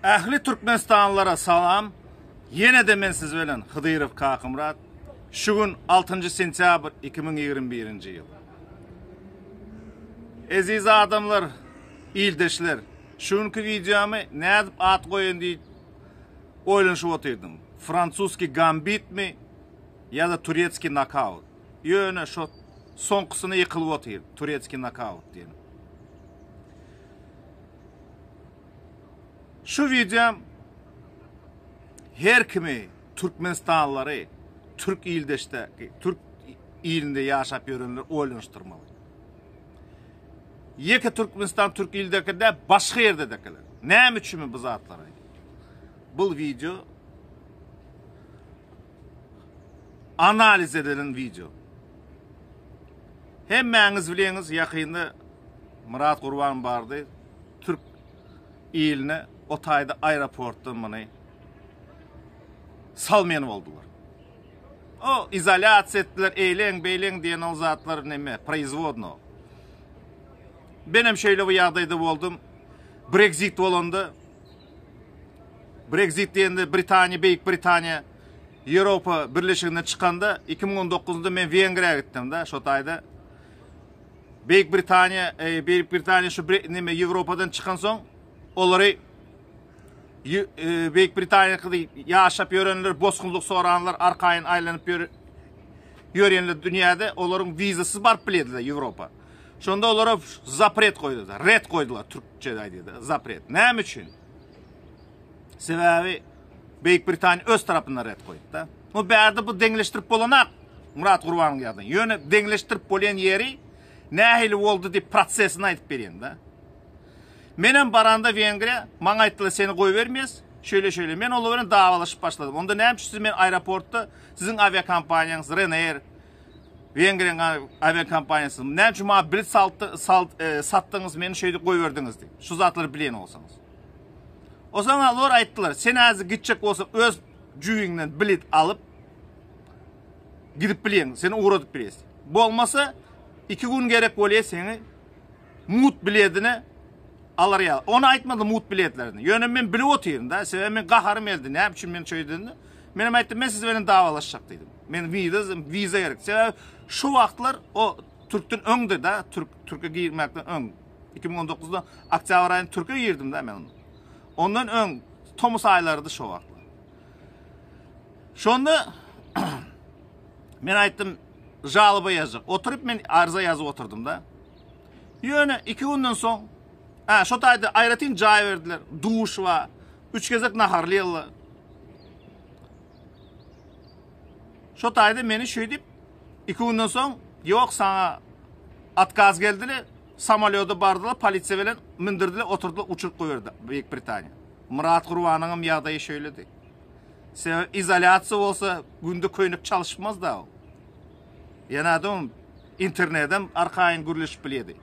Ähli Türkmenistanlylara salam. Ýene-de men siz bilen Hydyrow Kakymyrat. Şu gün 6-njy sentýabr 2021-nji ýyl. Eziz adamlar, ildeşler, şu günki wideomy nädip at goýan diýip oýlanyşyp otyrdym. Fransuskiý gambitmi ýa-da turetskiý nokaut. Ýöne şo soňkusyna ýykylyp otyr, turetskiý nokaut diýen. Şu wideom her kimi türkmenistanlylary, türk ildeşdäki, türk ilinde ýaşap ýörenleri oýlanyşdyrmaly. Ýeke Türkmenistan türk ildäki däl, başga ýerdedekiler. Näme üçin bu zatlary? Bu wideo analiz edilen wideo. Hemmäňiz bileňiz ýakynda Myrat Gurban bardy türk iline o taýda aeroportdan muny salmaýan boldular. O izolýasiýa etdiler, eýleň, beýleň diýen ol zatlar neme, proizwodno. Benem şeýle bir ýagdaýda boldum. Brexit bolanda Brexit diýende Britaniýa, Beýik Britaniýa Ýewropa Birleşiginden çykanda 2019-da men Wengriýa gitdim-de, şo taýda. Beýik Britaniýa, e, Beýik Britaniýa şu neme Ýewropadan çykansoň olary e, Beýik Britaniýada ýaşap ýörenler, bosgunlyk soranlar, arkaýyn aýlanyp ýör ýörenler dünýäde olaryň wizasyz baryp bilýärdiler Ýewropa. Şonda olara zapret goýdular, red goýdular türkçe aýdýar, zapret. Näme üçin? Sebäbi Beýik Britaniýa öz tarapyndan ret goýupda. Bu bärde bu deňleşdirip bolanak Murat Gurbanyň ýazan. Ýöne deňleşdirip bolýan ýeri nähili boldy diýip prosesini aýdyp berýän-de. Menem baranda Wengriýa maňa aýtdylar seni goýbermeýäs. Şeýle şeýle. Men olar bilen dawalaşyp başladym. Onda näme üçin siz men aeroportda siziň awiakompaniýaňyz Ryanair Wengriýanyň awiakompaniýasy näme üçin maňa bilet saltdy, salt, e, satdyňyz meni şeýdip goýberdiňiz diýip. Şu zatlary bilýän bolsaňyz. O zaman olar aýtdylar, sen häzir gitjek bolsaň öz jübiňden bilet alyp gidip bilýäň, seni ugradyp bilýäs. Bolmasa 2 gün gerek bolýar seni mut biletine alar ýaly. Ony aýtmady mut biletlerini. Ýöne men bilip otyryn da, sebäbi men gaharym geldi. Näme üçin men şeýdende? Men hem aýtdym, men siz bilen dawalaşjak diýdim. Men wiza, wiza gerek. Sebäbi şu wagtlar o türkden öňdi da, türk türke girmekden öň. 2019-da oktýabr aýynda türke girdim da men. Ondan öň tomus aýlarydy şo wagtlar. Şonda men aýtdym, žaloba ýazjak. Oturyp men arza ýazyp oturdym da. Ýöne 2 günden soň, ha, şo taýda aýratyn jaý berdiler. Duş bar. 3 gezek naharlaýarlar. Şo taýda meni şeýdip 2 günden soň, ýok saňa otkaz geldiler. Samolýoda bardylar, polisiýa bilen mündürdiler, oturdylar, uçuryp goýberdi Beýik Britaniýa. Myrat Gurbanyň hem ýagdaýy şeýledi. Sebäbi izolýasiýa bolsa günde köýnek çalyşmaz da. Ýene adam internedem arkaýyn gürleşip bilýärdi.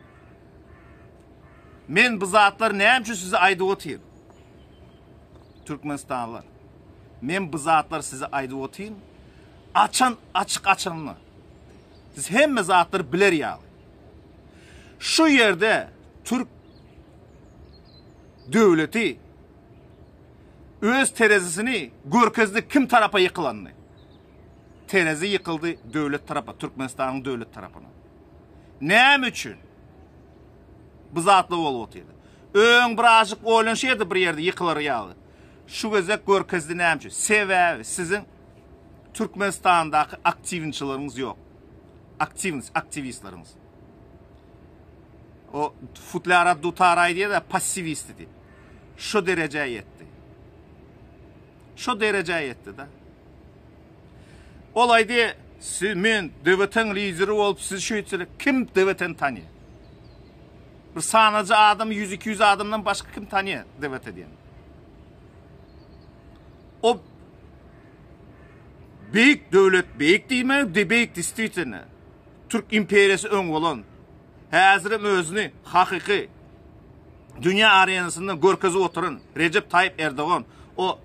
Men bu zatlary näme üçin size aýdyp otyryn? Türkmenistanlylar. Men bu zatlary size aýdyp otyryn. Açan, açyk açanyny. Siz hemme zatlary biler ýaly. Şu ýerde türk döwleti öz terezisini görkezdi kim tarapa ýykylanyny. Terezi ýykyldy döwlet tarapa, Türkmenistanyň döwlet tarapyna. Näme üçin? Bu zatlar bolup otyrdy. Öň birazjyk oýlanşýardy bir ýerde ýykylar ýaly. Şu gezek görkezdi näme üçin? Sebäbi siziň Türkmenistandaky aktiwniçileriňiz ýok. Aktiwnis, aktiwistleriňiz. O futlara dutar aýdýar-da passiwisti diýip. Şu derejä ýetdi. Şu derejä ýetdi-de. Ol aýdýar, siz men DWT-niň lideri bolup siz şeýtseler kim DWT-ni tanýar? Bir sanaja adam 100-200 adamdan başga kim tanýar DWT diýen? O beýik döwlet beýik diýme, de beýik действительно. Türk imperiýasy öň bolan. Häzirem özüni hakyky dünýä arenasynda görkezip oturan Rejep Taýyp Erdogan o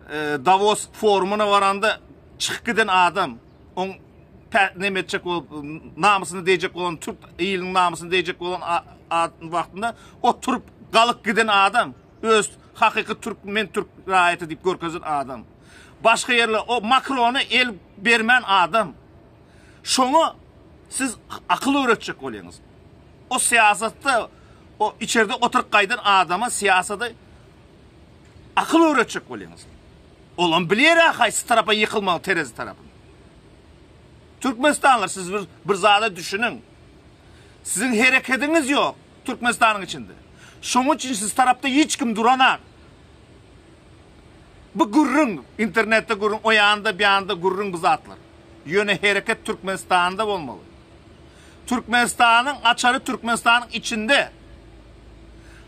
e, Davos forumyna baranda çykyp giden adam oň neme etjek bolup namysyny deýjek bolan türk iliniň namysyny deýjek bolan wagtynda oturyp galyp giden adam. Öz hakyky türk, men türk raýaty diýip görkezen adam. Başga ýerler o Makrona el bermän adam. Şoňa siz akyl öwretjek bolýaňyz. O syýasatda o içerde oturyp gaýdan adama syýasady akyl öwretjek bolýaňyz. Olam bilýär-ä haýsy tarapa ýykylmaly terezi tarapyny. Türkmenistanlylar siz bir, bir zada düşüniň. Siziň herekediňiz ýok Türkmenistanyň içinde. Şonuň üçin siz tarapda hiç kim duranak. Bu gürrüň, internetde gürrüň, o ýanda, bu ýanda gürrüň bu zatlar. Ýöne hereket Türkmenistanda bolmaly. Türkmenistanyň açary Türkmenistanyň içinde.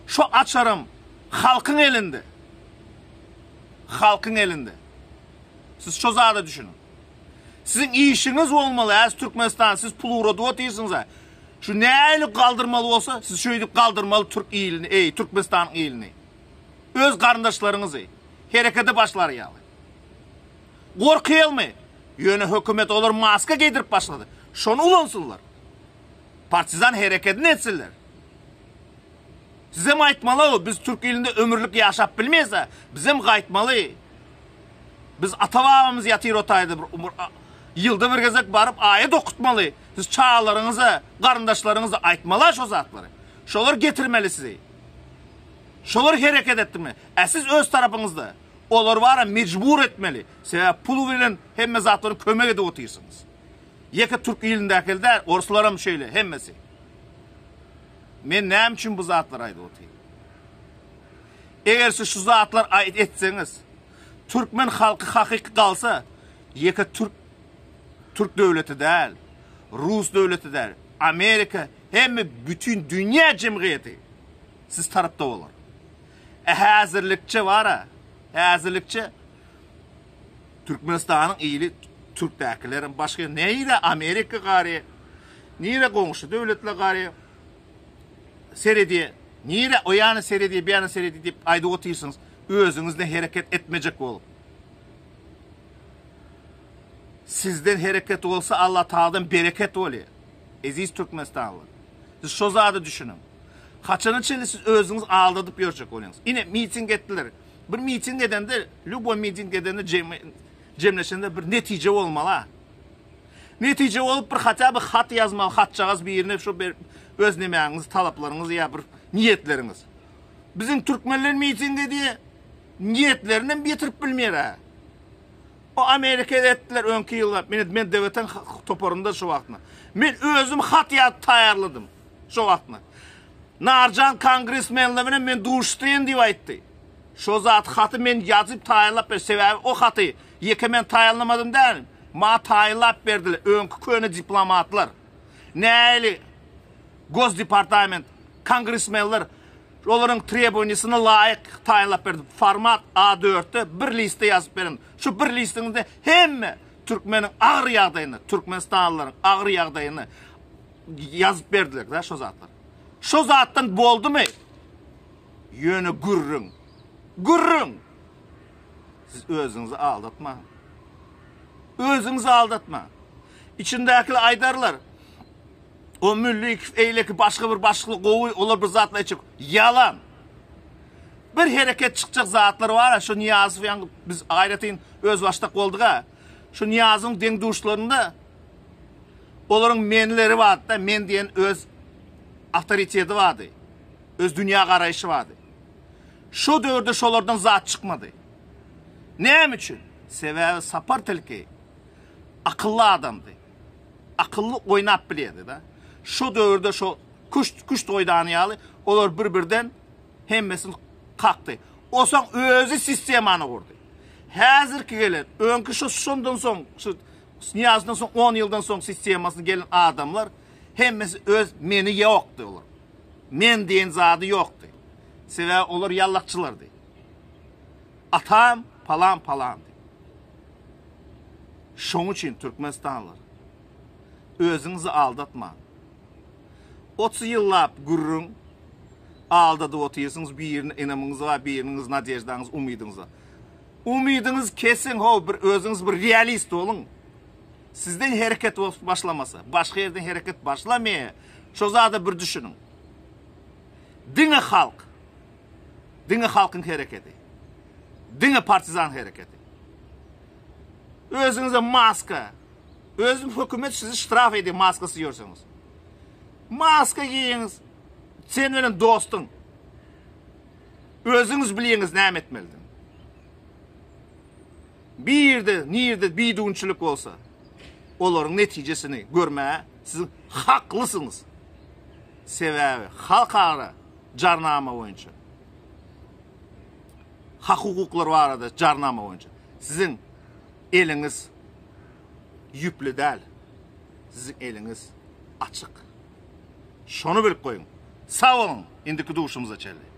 Şu açaram halkyň elinde. Halkyň elinde. Siz şo zada düşüniň. Siziň işiňiz bolmaly, äz Türkmenistan, siz pul ugradyp otyrsyňyz-a. Şu nähili galdyrmaly bolsa, siz şeýdip galdyrmaly türk ilini, eý, Türkmenistanyň ilini. Öz garyndaşlaryňyzy herekete başlar ýaly. Gorkýalmy? Ýöne hökümet olar maska geýdirip başlady. Şony ulansynlar. Partizan herekedini etsinler. Sizem aýtmaly, biz türk ilinde ömürlik ýaşap bilmeýäs-ä. Bizem gaýtmaly. Biz ata-babamyz ýatyr o taýda bir umur ýylda bir gezek baryp aýat okutmaly. Siz çagalaryňyza, garyndaşlaryňyza aýtmaly-a şo zatlary. Şolar getirmeli sizi. Şolar hereket etdirmeli. Ä siz öz tarapyňyzda olary bara mejbur etmeli. Sebäbi pul bilen hemme zatlary kömek edip otyrsyňyz. Ýeke türk ilindäkili däl, orslaram şeýle hemmesi. Men näme üçin bu zatlary aýdyp otyryn? Eger siz şu zatlar aýt etseňiz, türkmen halky hakyky galsa, ýeke türk türk döwleti däl, rus döwleti däl, Amerika hemme bütin dünýä jemgyýeti siz tarapda bolar. E häzirlikçe bara, häzirlikçe Türkmenistanyň ili türkdäkilerem başga nire Amerika gary, nire goňşy döwletler gary seredýär. Nire o ýana seredýär, bu ýana seredýär diýip aýdyp otyrsyňyz. Özüňizden hereket etmejek bolup. Sizden hereket bolsa Allah Tagaladan bereket bolýar. Eziz türkmenistanlylar. Siz şo zada düşüniň. Haçana çenli siz özüňizi aldadyp ýörjek bolýaňyz? Ine miting etdiler. Bir miting edende, lýuboý miting edende jemleşende bir netije bolmaly. Netije bolup bir hatda bir hat ýazmaly, hatjagaz birine şu bir öz nemäňizi, talaplaryňyzy ýa bir niýetleriňiz. Biziň türkmenler miting edýär, niýetlerini hem ýetirip bilmeýär. O Amerikada etdiler öňki ýylda. Men men DWT-niň toparynda şu wagtynda. Men özüm hat ýazyp taýýarladym şo wagtynda. Narjan kongresmenler bilen men duşdym diýip aýtdy. Şo zat haty men ýazyp taýýarlap ber. Sebäbi o haty ýeke men taýýarlamadym däl. Maňa taýýarlap berdiler öňki köne diplomatlar. Näli Gosdepartament kongresmenler Olaryň trebowniýasyna laýyk taýynlap berdim. Format A dörtde bir listde ýazyp beren. Şu bir listiňizde hemme türkmeniň agyr ýagdaýyny, türkmenistanlylaryň agyr ýagdaýyny ýazyp berdiler da şo zatlar. Şo zatdan boldumy? Ýöne gürrüň. Gürrüň. Siz özüňizi aldatmaň. Özüňizi aldatmaň. Içindäkiler aýdarlar. O Müllikow eýleki başga bir başly gowy olar bir zatlar etjek. Ýalan. Bir hereket çykjak zatlar bar şu Nyýazow ýaňy biz aýratyn özbaşdak boldyk-a. Şu Nyýazowyň deň-duşlarynda olaryň menleri bardy-da, men diýen öz awtoriteti bardy. Öz dünýä garaýşy bardy. Şo döwürde şolardan zat çykmady. Näme üçin? Sebäbi Sapar tilki akylly adamdy. Akylly oýnap bilýärdi-de. Şo döwürde şo küşt, küşt oýdany ýaly olar bir-birden hemmesini kakdy. Osaň özi sistemany gurdy. Häzirki gelen, öňki şo şondan soň, şu Nyýazdan soň 10 ýyldan soň sistemasyna gelen adamlar hemmesi öz meni ýokdy olar. Men diýen zady ýokdy. Sebäbi olar ýallakçylardy. Atam palan palandy. Şoň üçin türkmenistanlylar özüňizi aldatmaň. 30 ýyllap gürrüň aldadyp otyrsyňyz birine ynamyňyz bar, biriniňiz nadeždaňyz, umydyňyz bar. Umydyňyzy kesiň how bir özüňiz bir realist boluň. Sizden hereket bolup başlamasa, başga ýerden hereket başlamaýar. Şo zada bir düşüniň. Diňe halk. Diňe halkyň hereketi. Diňe partizan hereketi. Özüňize maska. Özüm hökümet sizi ştraf edýär maskasyz ýörseňiz. Maska giýiňiz. Sen bilen dostuň. Özüňiz bilýäňiz näme etmelidigini. Bir ýerde, nirde bidüwünçilik bolsa, olaryň netijesini görmäge siz haklysyňyz. Sebäbi halkara jarnama boýunça, hak-hukuklar barada jarnama boýunça siziň eliňiz ýüpli däl. Siziň eliňiz açyk. Şony bilip goýuň. Sag boluň, indiki duşumyza çenli.